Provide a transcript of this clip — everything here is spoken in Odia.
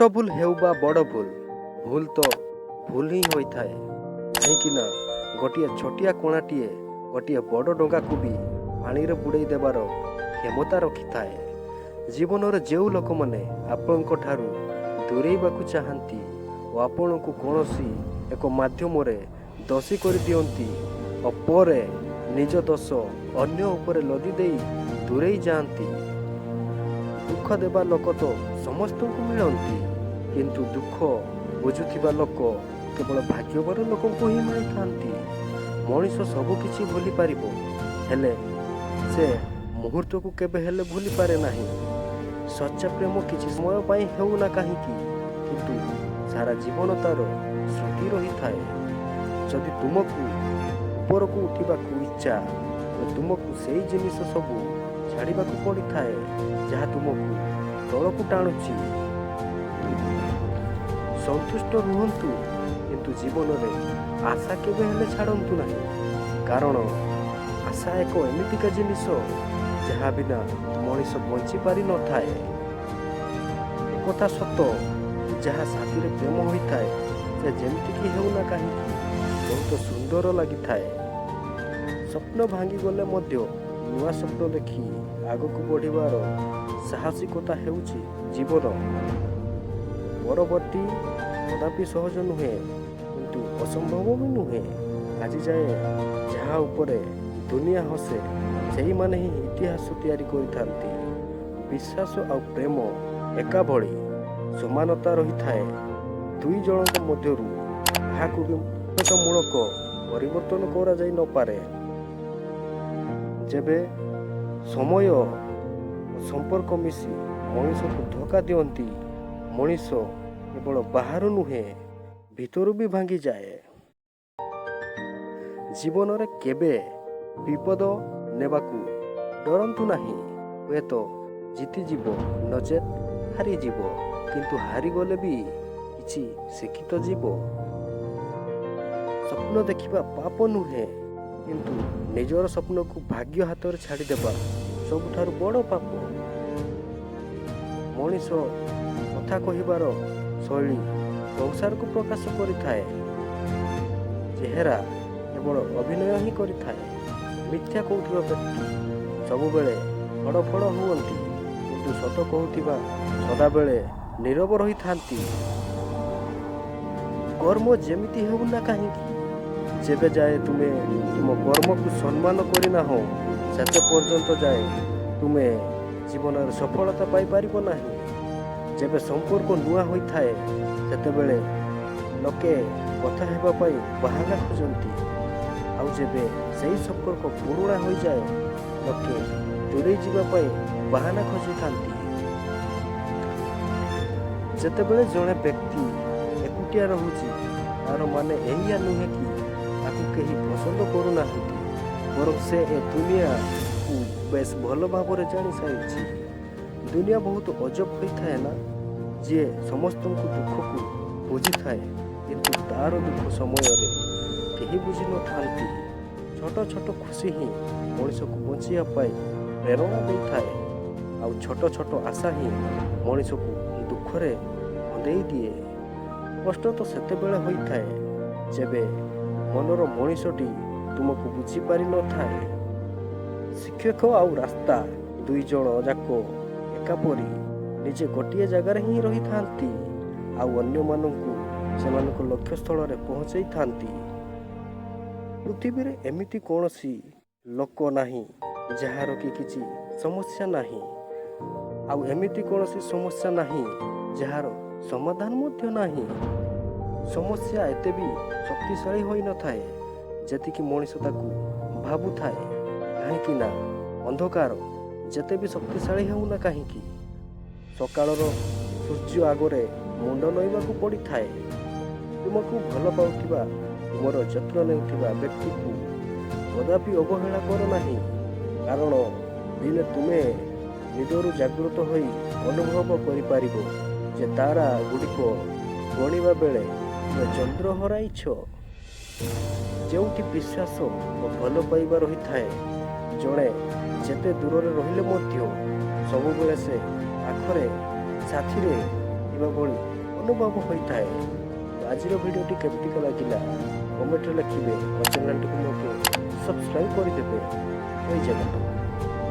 ଛୋଟ ଭୁଲ ହେଉ ବା ବଡ଼ ଭୁଲ, ଭୁଲ ତ ଭୁଲ ହିଁ ହୋଇଥାଏ। କାହିଁକିନା ଗୋଟିଏ ଛୋଟିଆ କଣାଟିଏ ଗୋଟିଏ ବଡ଼ ଡଙ୍ଗାକୁ ବି ପାଣିରେ ବୁଡ଼େଇ ଦେବାର କ୍ଷମତା ରଖିଥାଏ। ଜୀବନରେ ଯେଉଁ ଲୋକମାନେ ଆପଣଙ୍କ ଠାରୁ ଦୂରେଇବାକୁ ଚାହାନ୍ତି ଓ ଆପଣଙ୍କୁ କୌଣସି ଏକ ମାଧ୍ୟମରେ ଦୋଷୀ କରିଦିଅନ୍ତି ଓ ପରେ ନିଜ ଦୋଷ ଅନ୍ୟ ଉପରେ ଲଦି ଦେଇ ଦୂରେଇ ଯାଆନ୍ତି। ଦୁଃଖ ଦେବା ଲୋକ ତ ସମସ୍ତଙ୍କୁ ମିଳନ୍ତି, କିନ୍ତୁ ଦୁଃଖ ବୁଝୁଥିବା ଲୋକ କେବଳ ଭାଗ୍ୟବାନ ଲୋକଙ୍କୁ ହିଁ ମିଳିଥାନ୍ତି। ମଣିଷ ସବୁ କିଛି ଭୁଲିପାରିବ, ହେଲେ ସେ ମୁହୂର୍ତ୍ତକୁ କେବେ ହେଲେ ଭୁଲିପାରେ ନାହିଁ। ସଚ୍ଚା ପ୍ରେମ କିଛି ସମୟ ପାଇଁ ହେଉନା କାହିଁକି, କିନ୍ତୁ ସାରା ଜୀବନ ତାର ସ୍ମୃତି ରହିଥାଏ। ଯଦି ତୁମକୁ ଉପରକୁ ଉଠିବାକୁ ଇଚ୍ଛା, ତେବେ ତୁମକୁ ସେଇ ଜିନିଷ ସବୁ ଛାଡ଼ିବାକୁ ପଡ଼ିଥାଏ, ଯାହା ତୁମକୁ ତଳକୁ ଟାଣୁଛି। ସନ୍ତୁଷ୍ଟ ରୁହନ୍ତୁ, କିନ୍ତୁ ଜୀବନରେ ଆଶା କେବେ ହେଲେ ଛାଡ଼ନ୍ତୁ ନାହିଁ, କାରଣ ଆଶା ଏକ ଏମିତିକା ଜିନିଷ, ଯାହା ବିନା ମଣିଷ ବଞ୍ଚିପାରିନଥାଏ। ଏକଥା ସତ, ଯାହା ସାଥିରେ ପ୍ରେମ ହୋଇଥାଏ, ସେ ଯେମିତିକି ହେଉନା କାହିଁକି, ବହୁତ ସୁନ୍ଦର ଲାଗିଥାଏ। ସ୍ୱପ୍ନ ଭାଙ୍ଗିଗଲେ ମଧ୍ୟ ନୂଆ ସ୍ୱପ୍ନ ଦେଖି ଆଗକୁ ବଢ଼ିବାର ସାହସିକତା ହେଉଛି ଜୀବନ। ପରବର୍ତ୍ତୀ କଦାପି ସହଜ ନୁହେଁ, କିନ୍ତୁ ଅସମ୍ଭବ ବି ନୁହେଁ। ଆଜି ଯାଏ ଯାହା ଉପରେ ଦୁନିଆ ହସେ, ସେଇମାନେ ହିଁ ଇତିହାସ ତିଆରି କରିଥାନ୍ତି। ବିଶ୍ୱାସ ଆଉ ପ୍ରେମ ଏକା ଭଳି ସମାନତା ରହିଥାଏ। ଦୁଇ ଜଣଙ୍କ ମଧ୍ୟରୁ କାହାକୁ ବି ମୂଳକ ପରିବର୍ତ୍ତନ କରାଯାଇ ନପାରେ। ଯେବେ ସମୟ ଓ ସମ୍ପର୍କ ମିଶି ମଣିଷକୁ ଧୋକା ଦିଅନ୍ତି, ମଣିଷ କେବଳ ବାହାରୁ ନୁହେଁ, ଭିତରୁ ବି ଭାଙ୍ଗିଯାଏ। ଜୀବନରେ କେବେ ବିପଦ ନେବାକୁ ଡରନ୍ତୁ ନାହିଁ। ହୁଏତ ଜିତିଯିବ, ନଚେତ୍ ହାରିଯିବ, କିନ୍ତୁ ହାରିଗଲେ ବି କିଛି ଶିଖି ତ ଯିବ। ସ୍ୱପ୍ନ ଦେଖିବା ପାପ ନୁହେଁ, କିନ୍ତୁ ନିଜର ସ୍ୱପ୍ନକୁ ଭାଗ୍ୟ ହାତରେ ଛାଡ଼ିଦେବା ସବୁଠାରୁ ବଡ଼ ପାପ। ମଣିଷ କଥା କହିବାର ଶୈଳୀ ସଂସାରକୁ ପ୍ରକାଶ କରିଥାଏ, ଚେହେରା କେବଳ ଅଭିନୟ ହିଁ କରିଥାଏ। ମିଥ୍ୟା କହୁଥିବା ବ୍ୟକ୍ତି ସବୁବେଳେ ଫଡ଼ ଫଡ଼ ହୁଅନ୍ତି, କିନ୍ତୁ ସତ କହୁଥିବା ସଦାବେଳେ ନୀରବ ରହିଥାନ୍ତି। କର୍ମ ଯେମିତି ହେଉନା କାହିଁକି, ଯେବେ ଯାଏ ତୁମେ ତୁମ କର୍ମକୁ ସମ୍ମାନ କରିନାହଁ, ସେତେ ପର୍ଯ୍ୟନ୍ତ ଯାଏ ତୁମେ ଜୀବନରେ ସଫଳତା ପାଇପାରିବ ନାହିଁ। ଯେବେ ସମ୍ପର୍କ ନୂଆ ହୋଇଥାଏ, ସେତେବେଳେ ଲୋକେ କଥା ହେବା ପାଇଁ ବାହାନା ଖୋଜନ୍ତି, ଆଉ ଯେବେ ସେହି ସମ୍ପର୍କ ପୁରୁଣା ହୋଇଯାଏ, ଲୋକେ ଦୂରେଇ ଯିବା ପାଇଁ ବାହାନା ଖୋଜିଥାନ୍ତି। ଯେତେବେଳେ ଜଣେ ବ୍ୟକ୍ତି ଏକୁଟିଆ ରହୁଛି, ତାର ମାନେ ଏଇଆ ନୁହେଁ କି ତାକୁ କେହି ପସନ୍ଦ କରୁନାହାନ୍ତି, ବରଂ ସେ ଏ ଦୁନିଆକୁ ବେଶ ଭଲ ଭାବରେ ଜାଣିସାରିଛି। ଦୁନିଆ ବହୁତ ଅଜବ ହୋଇଥାଏ ନା, ଯିଏ ସମସ୍ତଙ୍କ ଦୁଃଖକୁ ବୁଝିଥାଏ, କିନ୍ତୁ ତାର ଦୁଃଖ ସମୟରେ କେହି ବୁଝିନଥାନ୍ତି। ଛୋଟ ଛୋଟ ଖୁସି ହିଁ ମଣିଷକୁ ବଞ୍ଚିବା ପାଇଁ ପ୍ରେରଣା ଦେଇଥାଏ, ଆଉ ଛୋଟ ଛୋଟ ଆଶା ହିଁ ମଣିଷକୁ ଦୁଃଖରେ କନ୍ଦେଇ ଦିଏ। କଷ୍ଟ ତ ସେତେବେଳେ ହୋଇଥାଏ, ଯେବେ ମନର ମଣିଷଟି ତୁମକୁ ବୁଝିପାରିନଥାଏ। ଶିକ୍ଷକ ଆଉ ରାସ୍ତା ଦୁଇ ଜଣ ଯାକ ଏକାପରି, ନିଜେ ଗୋଟିଏ ଜାଗାରେ ହିଁ ରହିଥାନ୍ତି ଆଉ ଅନ୍ୟମାନଙ୍କୁ ସେମାନଙ୍କ ଲକ୍ଷ୍ୟସ୍ଥଳରେ ପହଞ୍ଚେଇଥାନ୍ତି। ପୃଥିବୀରେ ଏମିତି କୌଣସି ଲୋକ ନାହିଁ, ଯାହାର କି କିଛି ସମସ୍ୟା ନାହିଁ, ଆଉ ଏମିତି କୌଣସି ସମସ୍ୟା ନାହିଁ, ଯାହାର ସମାଧାନ ମଧ୍ୟ ନାହିଁ। ସମସ୍ୟା ଏତେ ବି ଶକ୍ତିଶାଳୀ ହୋଇନଥାଏ, ଯେତିକି ମଣିଷ ତାକୁ ଭାବୁଥାଏ, କାହିଁକି ନା ଅନ୍ଧକାର ଯେତେ ବି ଶକ୍ତିଶାଳୀ ହେଉନା କାହିଁକି, ସକାଳର ସୂର୍ଯ୍ୟ ଆଗରେ ମୁଣ୍ଡ ନଇବାକୁ ପଡ଼ିଥାଏ। ତୁମକୁ ଭଲ ପାଉଥିବା, ତୁମର ଯତ୍ନ ନେଉଥିବା ବ୍ୟକ୍ତିକୁ କଦାପି ଅବହେଳା କର ନାହିଁ, କାରଣ ଦିନେ ତୁମେ ନିଦରୁ ଜାଗୃତ ହୋଇ ଅନୁଭବ କରିପାରିବ ଯେ ତାରା ଗୁଡ଼ିକ ଗଣିବା ବେଳେ ତୁମେ ଚନ୍ଦ୍ର ହରାଇଛ। ଯେଉଁଠି ବିଶ୍ୱାସ ଓ ଭଲ ପାଇବା ରହିଥାଏ, ଜଣେ ଯେତେ ଦୂରରେ ରହିଲେ ମଧ୍ୟ ସବୁବେଳେ ସେ ପାଖରେ ସାଥିରେ ଥିବା ଥିବା ଭଳି ଅନୁଭବ ହୋଇଥାଏ। ଆଜିର ଭିଡ଼ିଓଟି କେମିତିକା ଲାଗିଲା, କମେଣ୍ଟରେ ଲେଖିବେ ଓ ଚ୍ୟାନେଲଟିକୁ ମଧ୍ୟ ସବସ୍କ୍ରାଇବ୍ କରିଦେବେ। ଜୟ ଜଗନ୍ନାଥ।